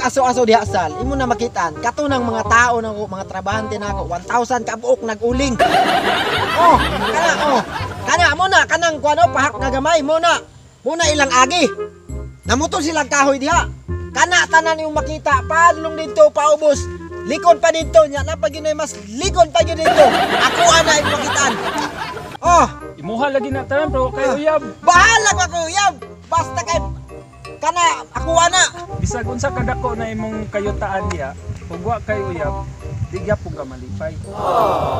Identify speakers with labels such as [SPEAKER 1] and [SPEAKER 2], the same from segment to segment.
[SPEAKER 1] aso-aso diha, Sal, imo na makitaan kato ng mga tao nako, mga trabahante nako, 1,000 ka buok nag-uling. Oh, kana oh. Kana mo na kanang kuano pahak nga gamay mo na. Mo na ilang agi. Namutol silang kahoy diha. Kana tanan yung makita padlong didto paubos. Likod pa didto nya na pag yun ay mas likod pa yun didto. Ako ana yung makitaan. Oh,
[SPEAKER 2] Imuha lagi na tanan pero kay uyab.
[SPEAKER 1] Bahala ko ako uyab. Basta kay kana ako ana.
[SPEAKER 2] Bisag unsa kadako na imong kayutaan diha, ug wa kay uyab, di gyapon ka malipay.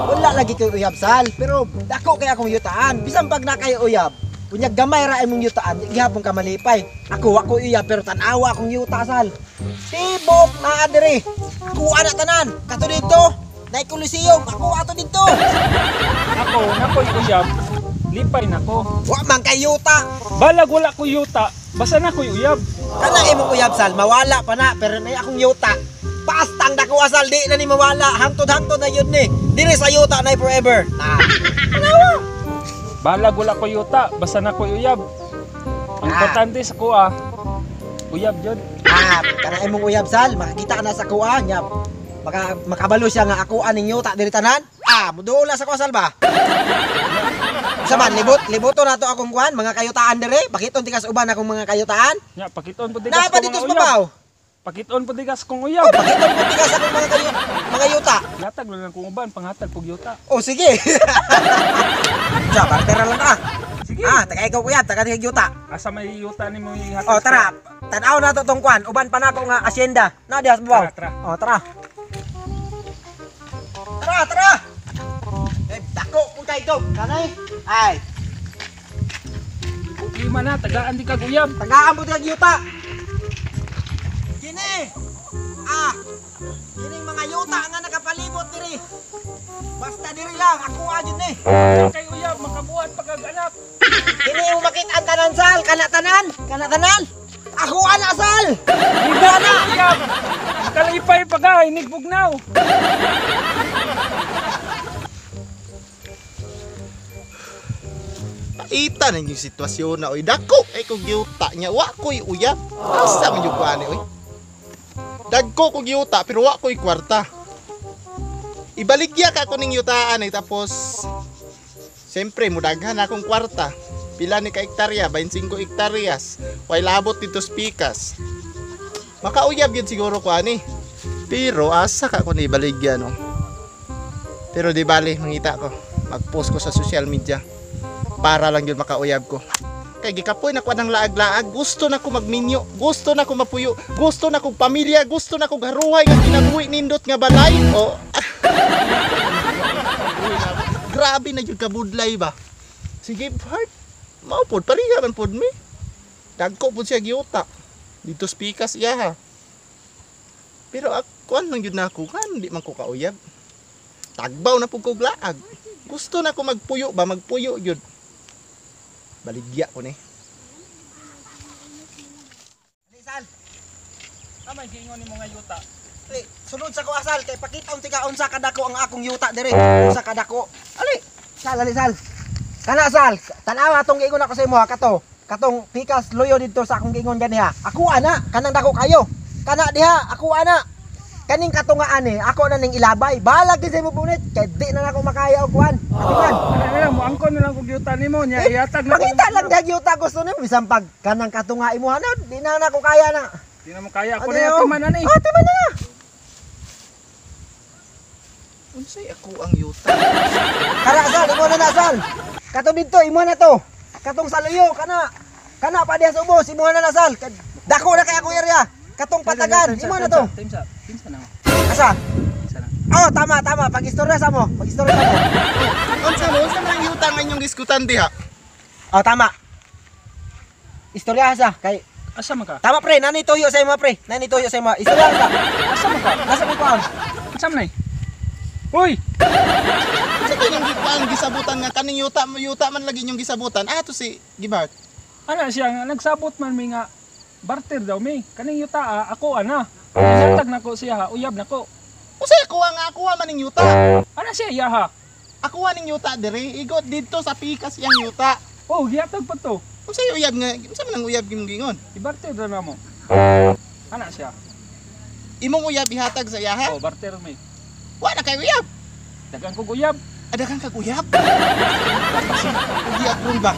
[SPEAKER 1] Wala lagi kay uyab, Sal, pero dako kay akong yutaan. Bisan pag na kay uyab, unyag gamay ra imong yutaan, di gihapon ka malipay. Ako wa ko uyab pero tan-awa akong yuta, Sal. Tibok naa diri. Ako ana tanan. Kato dito, nay Coliseum, ako ato dito.
[SPEAKER 2] Ako nakoy uyab, lipay nako.
[SPEAKER 1] Wa man kay yuta.
[SPEAKER 2] Balag wala ko yuta, basta na ko'y uyab.
[SPEAKER 1] Kana imong uyab, Sal, mawala pa na pero nay akong yuta. Basta ang dako, asal di na ni mawala. Hangtod-hangtod na yun ni. Diri sa yuta na forever. Na.
[SPEAKER 2] Balag wala ko yuta, basta na ko'y uyab. Ang importante sa kuha, uyab jud.
[SPEAKER 1] Ah, kana imong uyab, Sal, makakita ka na sa kuha nya. Makabalo siya nga ako aning yuta diri tanan. Ah, muduol na sa kuha, Sal ba? Sa man, libuto na to akong kuan, mga kayutaan dire. Pakiton tikas uban akong mga kayutaan.
[SPEAKER 2] Nya pakiton po tigas
[SPEAKER 1] Naa pa
[SPEAKER 2] ko
[SPEAKER 1] dito
[SPEAKER 2] mga
[SPEAKER 1] sa
[SPEAKER 2] uyab.
[SPEAKER 1] babaw.
[SPEAKER 2] Pakiton po tigas kong uyab.
[SPEAKER 1] Oh, pakiton po tikas akong mga yuta.
[SPEAKER 2] Latag lang kong uban panghatag pug yuta.
[SPEAKER 1] Oh, sige. Sa bartera lang ka.
[SPEAKER 2] Sige.
[SPEAKER 1] Ah, taga ikaw uyab, taga ikaw yuta.
[SPEAKER 2] Asa may yuta nimo ihatag?
[SPEAKER 1] Oh, tara. Tan-aw na to tong kuan, uban pa nako nga asyenda. Na diha sa babaw.
[SPEAKER 2] Tara, tara.
[SPEAKER 1] Oh, tara. Tara, tara. Eh, dako kung kay dog. Kanay. Ay,
[SPEAKER 2] Lima na tagaan di kag uyab.
[SPEAKER 1] Tagaan mo kag yuta. Kini. Ah. Kining mga yuta nga nakapalibot diri. Basta diri lang, ako adyon ni.
[SPEAKER 2] Kay uyab makabuhat pa kag anak.
[SPEAKER 1] Kini imong makita ang tanan, Sal, kana tanan, kana tanan. Ako ana, Sal.
[SPEAKER 2] Ako ana uyab. Makalipay pa ka inig bugnaw.
[SPEAKER 3] Paita na yung sitwasyon na oy dako ay kog yuta nya wa ko'y uyab. Asa man yung kuan oy? Dagko kog yuta pero wa ko'y kwarta. Ibaligya ka ko ning yutaan ay tapos siyempre mudaghan akong kwarta. Pila ni ka hektarya? 25 hektaryas. Way labot dito sa pikas. Makauyab yun siguro ko ani. Pero asa ka ko ni ibaligya no. Pero di bali mangita ko. Mag-post ko sa social media para lang yun makauyab ko. Kay gikapoy na ko ng laag-laag, gusto na ko magminyo, gusto na ko mapuyo, gusto na kong pamilya, gusto na kong haruhay nga kinabuhi nindot nga balay. O grabe na jud kabudlay ba. Sige, heart. Mao pod pareha man pod mi. Dagko pod siya giyuta. Dito spikas iya ha. Pero kuan lang jud na ako kan di man ko kauyab. Tagbaw na pud kog laag. Gusto na ko magpuyo ba, magpuyo jud. Baligya ko ni.
[SPEAKER 1] Ali, Sal.
[SPEAKER 2] Amay giingon nimo nga yuta.
[SPEAKER 1] Ali, sunod sa ko asal kay pakita unti ka unsa kadako ang akong yuta diri. Unsa kadako. Ali, Sal, ali Sal. Kana Sal, tan-awa atong giingon ako sa imo ha kato. Katong pikas loyo didto sa akong giingon ganiha. Ako ana, kanang dako kayo. Kana diha, ako ana. Kaning katungaan eh, ako na ning ilabay. Balag din sa imo punit kay di na nako makaya og kuan. Atiman.
[SPEAKER 2] Ana na lang mo angkon na lang kog yuta nimo nya
[SPEAKER 1] Eh,
[SPEAKER 2] ihatag na.
[SPEAKER 1] Pakita lang diha yuta gusto nimo bisan pag kanang katunga imo na, di na nako kaya na.
[SPEAKER 2] Di na mo kaya ako
[SPEAKER 1] Ano
[SPEAKER 2] na
[SPEAKER 1] yun?
[SPEAKER 2] atiman ani.
[SPEAKER 1] Ah, timan na na.
[SPEAKER 3] Unsay ako ang yuta?
[SPEAKER 1] Kara Sal, imo na na Sal. Kato didto imo na to. Katong saluyo kana. Kana pa diha sa ubos, imo na na Sal. Dako na kay akong area. Katong patagan, imo na to.
[SPEAKER 2] Timsa, timsa na.
[SPEAKER 1] Asa?
[SPEAKER 2] Timsa na.
[SPEAKER 1] Oh, tama tama. Pag-istorya sa mo. Pag-istorya sa mo.
[SPEAKER 3] Unsa mo unsa man ang yuta nga inyong giskutan diha?
[SPEAKER 1] Oh, tama. Istorya sa kay
[SPEAKER 2] Asa man ka?
[SPEAKER 1] Tama pre, nani tuyo sa imo pre. Nani tuyo sa imo. Istorya sa.
[SPEAKER 2] Asa man ka?
[SPEAKER 1] Nasa may kuan.
[SPEAKER 2] Asa man ay? Uy,
[SPEAKER 3] Unsa kay inyong gikuan gisabutan nga kaning yuta yuta man lagi inyong gisabutan? Ah, to si Gibart.
[SPEAKER 2] ana siya nga nagsabot man mi nga barter daw mi. Kaning yuta ah, ako ana. Ihatag nako siya ha, uyab nako.
[SPEAKER 3] Unsay ako ang ako man ning yuta?
[SPEAKER 2] Ana siya iya ha.
[SPEAKER 3] Ako ning yuta dire, igot didto sa pikas iyang yuta.
[SPEAKER 2] Oh, gihatag pa to.
[SPEAKER 3] Unsay uyab nga unsa man ang uyab imong giingon?
[SPEAKER 2] I-barter daw namo. Ana siya.
[SPEAKER 3] Imong uyab ihatag sa iyaha?
[SPEAKER 2] Oh, barter mi.
[SPEAKER 3] Wa na kay uyab.
[SPEAKER 2] Dagan kog uyab.
[SPEAKER 3] Adagan kag uyab. Uyab ron ba?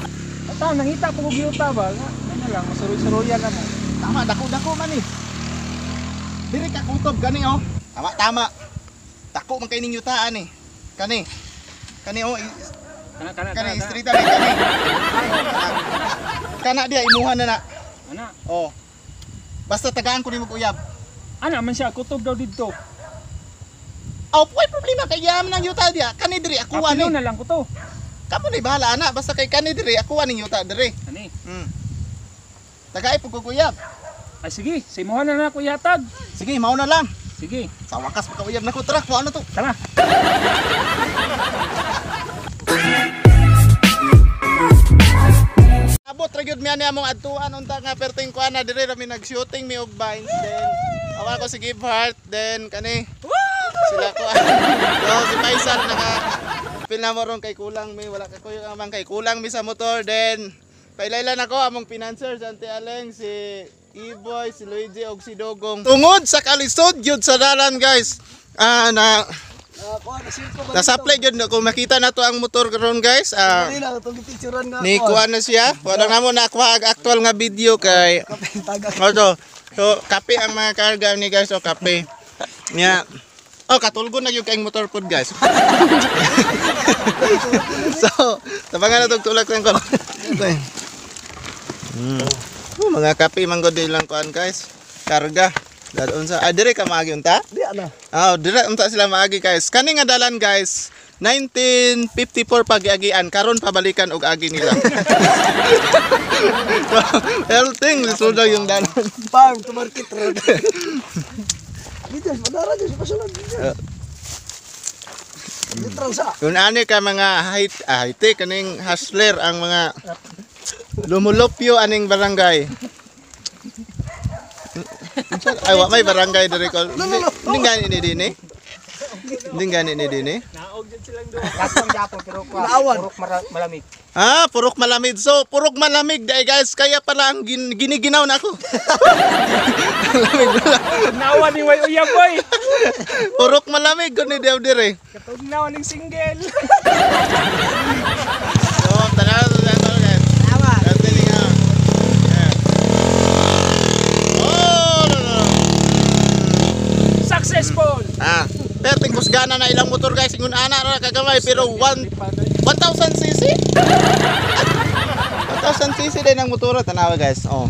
[SPEAKER 2] Ata nangita po kog yuta ba? Nga, ano lang, masuroy-suroyan na mo.
[SPEAKER 3] Tama, dako-dako man eh. Diri ka kutob gani oh. Tama, tama. Dako man kay ning yutaan eh. Kani. Kani oh,
[SPEAKER 2] Kana kana
[SPEAKER 3] kani
[SPEAKER 2] kana.
[SPEAKER 3] street ani kani. Kana diya imuha na na.
[SPEAKER 2] Ana.
[SPEAKER 3] Oh. Basta tagaan ko nimo og uyab.
[SPEAKER 2] Ana man siya kutob daw didto.
[SPEAKER 3] Aw, way problema kay yam nang yuta diya. Kani diri ako
[SPEAKER 2] Kapilo
[SPEAKER 3] ani.
[SPEAKER 2] na lang ko to.
[SPEAKER 3] Kamo ni bahala ana, basta kay kani diri ako aning yuta diri.
[SPEAKER 2] Ani.
[SPEAKER 3] Tagay pug og uyab.
[SPEAKER 2] Ay sige, sa imuha na na ako ihatag.
[SPEAKER 3] Sige, mao na lang.
[SPEAKER 2] Sige,
[SPEAKER 3] Sa wakas makauyab na ko tara, kuha na to.
[SPEAKER 2] tara.
[SPEAKER 3] Abot ra gyud mi ani among adtuan unta nga perting kuan na dire ra mi nag-shooting mi og vines then awa ko si Give Heart then kani sila ko. So si Faisal naka pinamo ron kay kulang mi, wala ka kuyo man kay kulang mi sa motor, then pailaylan ako among financer si Auntie Aleng, si E-boy, si Luigi og si Dogong. Tungod sa kalisod gyud sa dalan guys. Ah, na nasaplay gyud kung makita na to ang motor karon guys. Ah, ni kuan na siya. Wala na mo nakuha ang actual nga video kay Oto. So, kape ang mga karga ni guys, o kape. Nya. Oh, katulgo na gyud kay motor pod guys. So, tabangan na tog tulak lang ko. Oh, mga kape man gud ilang kuan guys. Karga. Dadon sa ah, dire ka maagi unta?
[SPEAKER 1] Di ana.
[SPEAKER 3] Ah, dire unta sila maagi guys. Kani nga dalan guys, 1954 pagiagian karon pabalikan og agi nila. So, everything lisod daw yung dalan.
[SPEAKER 1] Farm to market road. Dito, padara dito, pasulod dito. Literal sa.
[SPEAKER 3] Kung ani ka mga high, ah, high kaning hustler ang mga lumulupyo aning barangay. Ay, wa may barangay diri ko. Hindi gani ni dini. Hindi gani ni dini.
[SPEAKER 2] Naog dyan silang doon.
[SPEAKER 1] Katong Japon pero purok malamig.
[SPEAKER 3] Ah, purok malamig. So, purok malamig dai guys. Kaya pala ang giniginaw na ako. Lamig na.
[SPEAKER 2] Nawa ni Way Uyab boy.
[SPEAKER 3] Purok malamig kun ni Dev dire.
[SPEAKER 2] Katong nawa ning single.
[SPEAKER 3] So, tanaw sa ato guys.
[SPEAKER 1] Tama.
[SPEAKER 3] Continue nga. Yeah. Oh, no, no.
[SPEAKER 2] Successful.
[SPEAKER 3] Ah, perting kusgana na ilang motor guys. Ingon ana ra kagamay pero 1 1000 cc. 1000 cc din ang motor, tanawa guys. Oh.